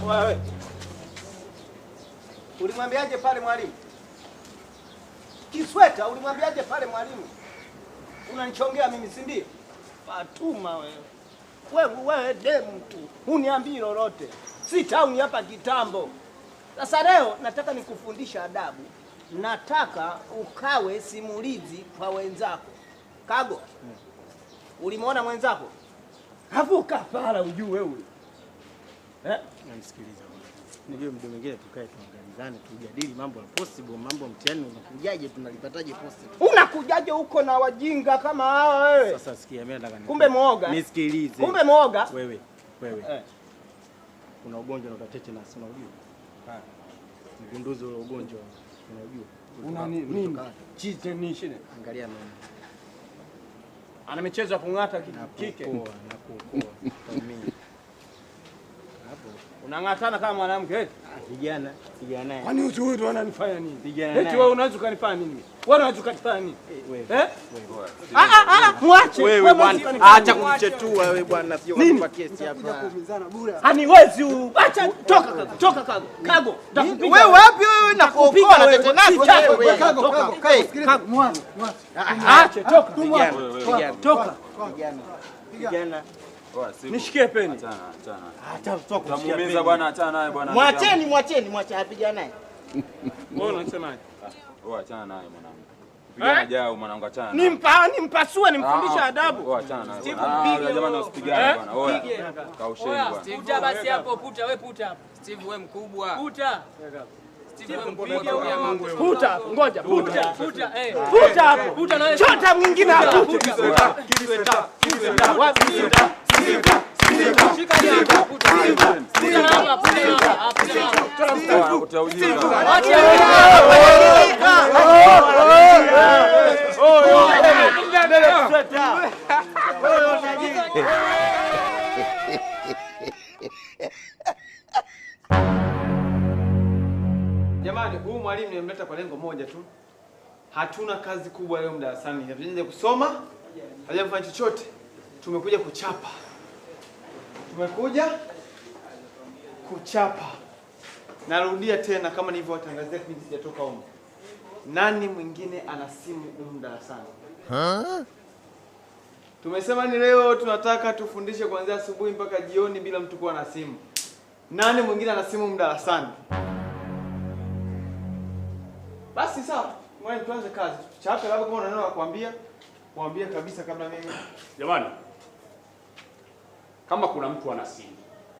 Wewe. Ulimwambiaje pale mwalimu? Kisweta ulimwambiaje pale mwalimu? Unanichongea mimi si ndio? Fatuma wewe. Wewe demu tu. Huniambii lolote. Si town hapa kitambo. Sasa leo nataka nikufundisha adabu. Nataka ukawe simulizi kwa wenzako. Kago. Ulimuona mwenzako? Hapo kafara ujue wewe. Eh? Namsikiliza. Nijue mdo mwingine tukae tuangalizane tujadili mambo ya possible, mambo mtihani unakujaje, tunalipataje possible. Unakujaje huko na wajinga kama hawa wewe? Sasa sikia mimi nataka kumbe muoga. Nisikilize. Kumbe muoga. Wewe. Kuna ugonjwa unaitwa tetanus unajua? Ah. Mgunduzi ule ugonjwa unajua? Una nini? Chize ni shida. Angalia mimi. Ana michezo ya kung'ata kike. Na kuokoa. Mimi. Hapo unang'atana kama mwanamke eti? Vijana, vijana. Kwani huyu ananifanya nini? Vijana. Eti wewe unaweza ukanifanya nini? Wewe unaweza ukanifanya nini? Wewe. Eh? Muache. Wewe bwana, acha kumchetua wewe bwana, sio kwa kesi hapa. Kuumizana bure. Haniwezi huyu. Acha toka Kago, toka Kago. Kago, nitakupiga. Wewe wapi wewe na kuokoa na tetanus wewe. Kago, Kago, sikiliza. Mwana, mwache. Acha toka. Vijana, toka. Vijana. Nishikie peni. Achana, achana. Acha toka kumshikia peni. Utamuumiza bwana, achana naye bwana. Mwacheni, mwacheni, mwache apigane naye. Wewe unasemaje? Wewe achana naye mwanangu. Pigana jao mwanangu, achana. Nimpasue, nimfundishe adabu. Wewe achana naye. Ah, jamani usipigane bwana. Wewe. Kausheni bwana. Puta basi hapo, puta wewe, puta hapo. Steve wewe mkubwa. Puta. Steve wewe mkubwa. Puta, ngoja, puta. Puta, eh. Puta hapo. Puta na wewe. Chota mwingine hapo. Puta. Wapi? Shika hapo, puta. Puta na hapa, puta na hapa. Puta na hapa. Utaujinga. Jamani, huyu mwalimu nimemleta kwa lengo moja tu. Hatuna kazi kubwa leo darasani. Hatujaje kusoma, hatujafanya chochote. Tumekuja kuchapa. Tumekuja kuchapa. Narudia tena kama nilivyowatangazia kipindi sijatoka huko. Nani mwingine ana simu humu darasani? Tumesema ni leo tunataka tufundishe kuanzia asubuhi mpaka jioni bila mtu kuwa na simu. Nani mwingine ana simu humu darasani? Basi sawa, mwalimu tuanze kazi. Chape labda kama una neno la kuambia, kuambia kabisa kabla mimi. Jamani, kama kuna mtu ana simu